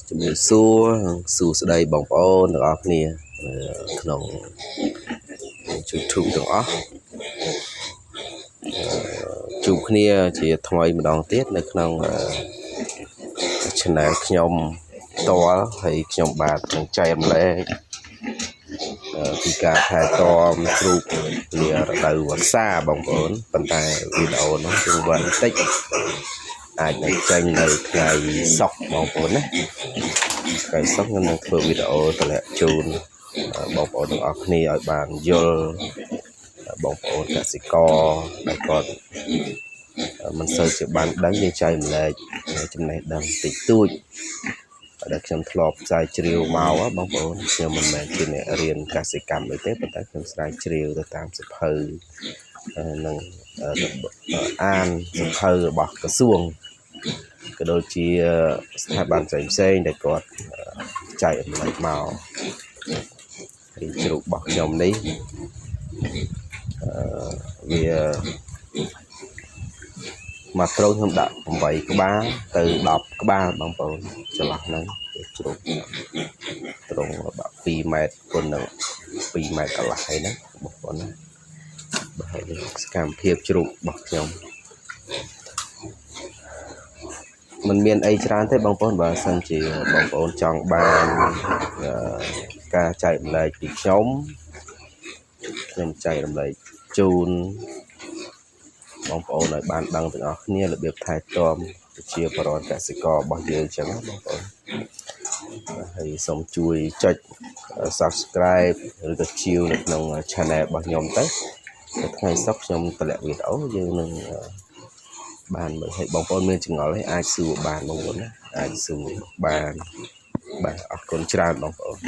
ជំរាបសួរសួស្តីបងប្អូនទាំងអស់គ្នាក្នុង YouTube ទាំងអស់ជួបគ្នាជាថ្មីម្ដងទៀតនៅក្នុង Channel ខ្ញុំផ្ទាល់ហើយខ្ញុំបាទនឹងចែករំលែកពីការថែទាំជ្រូកនារដូវវស្សាបងប្អូនប៉ុន្តែវីដេអូនោះគឺវែងតិចអាចនឹងចេញនៅថ្ងៃសុក្របងប្អូនណាថ្ងៃសុក្រខ្ញុំនឹងធ្វើវីដេអូតម្លាក់ជូនបងប្អូនទាំងអស់គ្នាឲ្យបានយល់បងប្អូនកសិករដែលគាត់មិនសូវជាបានដឹងយើងចែករំលែកចំណេះដឹងតិចតួចដែលខ្ញុំធ្លាប់ស្រាវជ្រាវមកបងប្អូនខ្ញុំមិនមែនជាអ្នករៀនកសិកម្មអីទេប៉ុន្តែខ្ញុំស្រាវជ្រាវទៅតាមសៀវភៅនិងអានសៀវភៅរបស់ក្រសួងក៏ដូចជាស្ថាប័នផ្សេងផ្សេងដែលគាត់ចែករំលែកមកហើយជ្រូករបស់ខ្ញុំនេះអឺវាមួយទ្រុងខ្ញុំដាក់8ក្បាលទៅ10ក្បាលបងប្អូនចន្លោះហ្នឹងជ្រូកទ្រុងបាក់2ម៉ែត្រគុណនឹង2ម៉ែត្រកន្លះហើយណាបងប្អូនណាបាទហើយនេះសកម្មភាពជ្រូករបស់ខ្ញុំมันមានអីច្រើនទេបងប្អូនបើសិនជាបងប្អូនចង់បានការចែករំលែកពីខ្ញុំខ្ញុំចែករំលែកជូនបងប្អូនឲ្យបានដឹងទាំងអស់គ្នារបៀបថែទាំប្រជាពលរដ្ឋកសិកររបស់យើងអញ្ចឹងណាបងប្អូនហើយសូមជួយចុច Subscribe ឬក៏ជាវនៅក្នុង Channel របស់ខ្ញុំទៅថ្ងៃសុក្រខ្ញុំតម្លាក់វីដេអូយើងនឹងបានមើលឲ្យបងប្អូនមានចម្ងល់អីអាចសួរបានបងប្អូនណាអាចសួរបានបាទអរគុណច្រើនបងប្អូន។